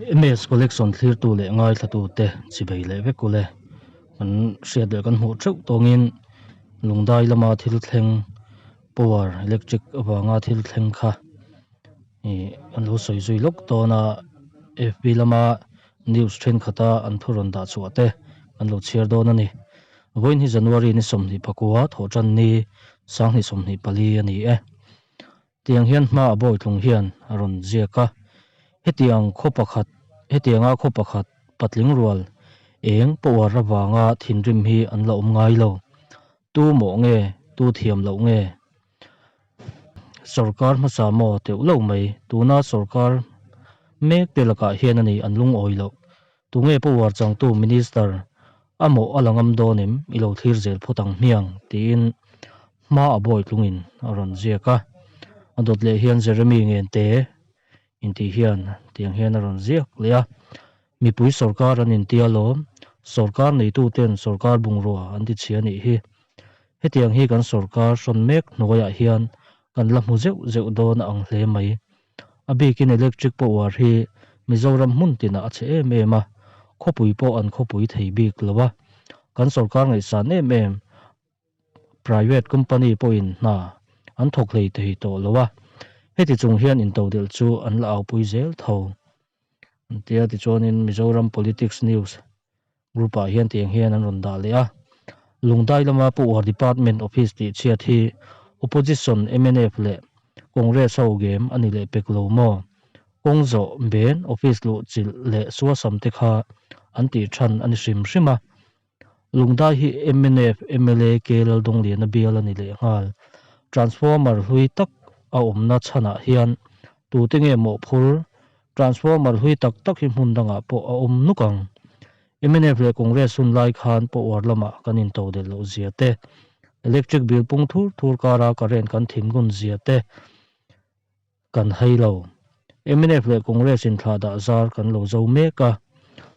MS Collection thlirtu leh ngaithlatute chibei leh vek ule. Kan hriat leh kan hmuh theuh tawngin Lungdai lama thil thleng power electric avanga thil thleng kha ih an lo sawi zui lawk dawn a, FB lama news thenkhat a an thu rawn dah chhuah te an lo chhiar dawn a ni. Vawiin hi January ni 24 thawhtan ni 2024 a ni e. Tiang hian hma a bawitlung hian a rawn ziak a, hetiang khaw pakhat, hetianga khaw pakhat patling rual eng power avanga thinrim hi an la awm ngai lo. Tu mawh nge, tu thiam loh nge? Sorkar hmasa maw teuh lo mai, tuna sorkar mek te lakah hian a ni an lungawi loh. Tunge power changtu minister a mawh a la ngam dawn em i lo thlir zel phawt ang hmiang tiin hma a bawi tlungin a rawn ziak a. A dawt leh hian Jeremy Ngente intih hian tiang hian a rawn ziak leh a. Mipui sorkar an intia lawm, sorkar neituten sorkar bungrua an ti chhia nih hi. Hetiang hi kan sorkar hrawn mek hnuaiah hian kan la hmu zeuh zeuh dawn a ang hle mai. A bikin electric power hi Mizoram hmun tinah a chhe em em a, khawpui pawh an khawpui thei bik lo a. Kan sorkar ngaihsan em em private company pawhin hna an thawk hlei thei tawh lo a, heti chung hian intodelh chu an la aupui zel tho. An tia tichuanin Mizoram Politics News Group ah hian tiang hian an rawn dah leh a, Lungdai lama Power Department Office tih chhiat hi Opposition mnf leh Congress ho game a ni leh pek lo maw? Kawng zawh ben office luh chilh leh suasam te kha an tih than a ni hrim hrim a. Lungdai hi mnf mla K Laldawngliana bial a ni leh nghal. Transformer hlui tak a awmna chhanah hian tute nge mawhphur Transformer hlui tak tak hi hmun dangah pawh a awm nuk ang. Mnf leh Congress hun lai khan power lamah kan intodelh loh zia te, electric bill pung thur thur kara current kan thim ngun zia te kan hai lo. Mnf leh Congress in thlah dah zar kan lo zo mek a,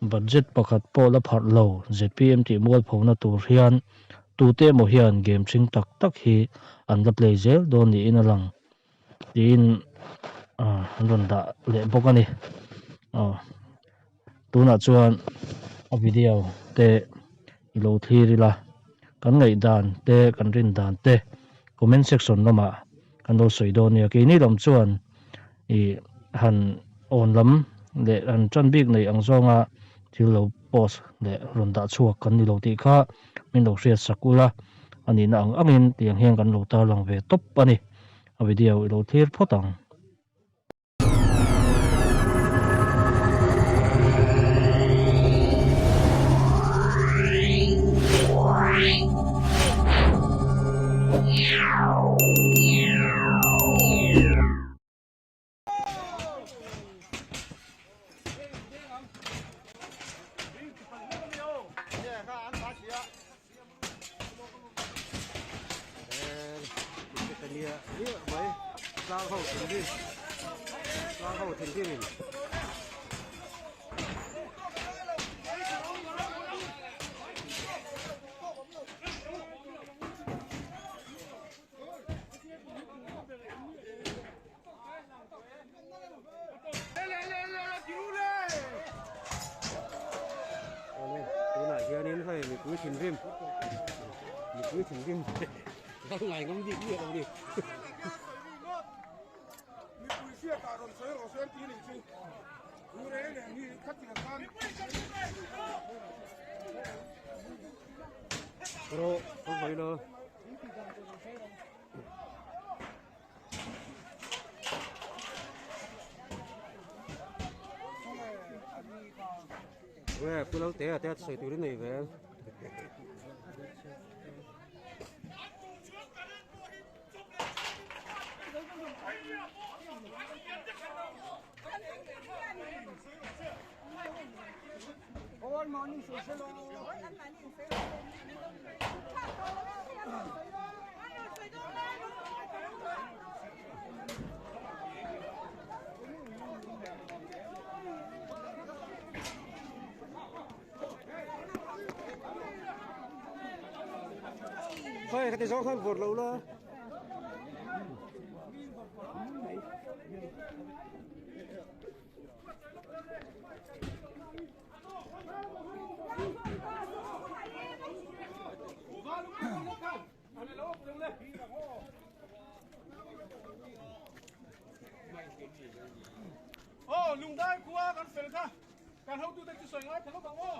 budget pakhat pawh la pharh lo zpm tih mualphona tur hian tute emaw hian game thing tak tak hi an la play zel dawn niin a lang. Tiin an rawn dah leh bawk a ni aw tunah chuan a video te i lo thlir ila kan ngaihdan te kan rin dan te comment section lamah kan lo sawi dawn nia keini lam chuan ih han awn lam leh han tan bik nei ang zawnga thil lo post leh rawn dah chhuak kan ni lo tih kha min lo hriat sak ula a nihna ang angin tiang hian kan lo tarlang ve tawp a ni. A video i lo thlir phawt ang. Tunah hianin hei mipui thinrim mipui thinrim ka ngai ngam bik miah lo ni. Mipui hriatah rawn sawi rawh se an ti nih chu. U reng reng hi khatiang khan. Rawh ka vawi lo. Ve pu Lalte a te a sawi turin nei ve. Hei ka ti zawng khan vawt lo la. Lungdai khua kan fel kha kan hotute chu sawi ngai thei lawk ang aw.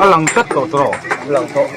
A lang tlat tawh tawh a lang tawh.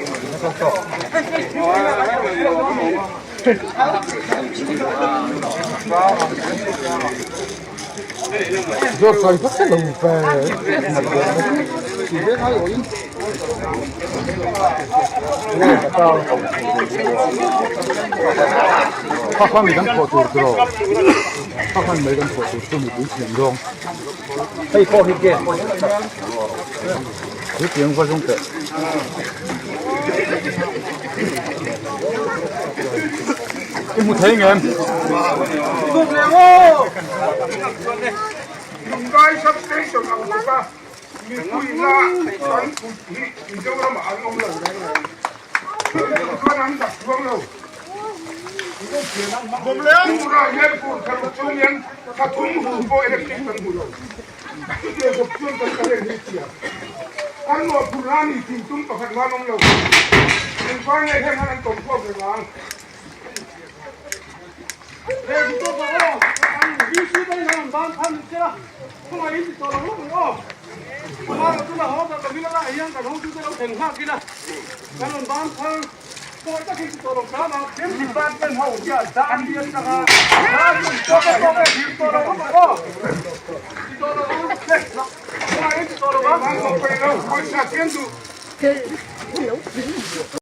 I hmu thei ngem? Lungai substation ang bawk a, mipuina kan kut hi Mizoramah an awm lo reng reng. Chuan an dak chuang lo. Turah hian fur kha lut chung hian thla thum hu pawh electric kan hmu lo. Chutiang khawp chuan kan current hi chhia. Kan mawhphurh la ni thin tum pakhat man awm lo. Engvang nge hian han an tawm khawm reng ang?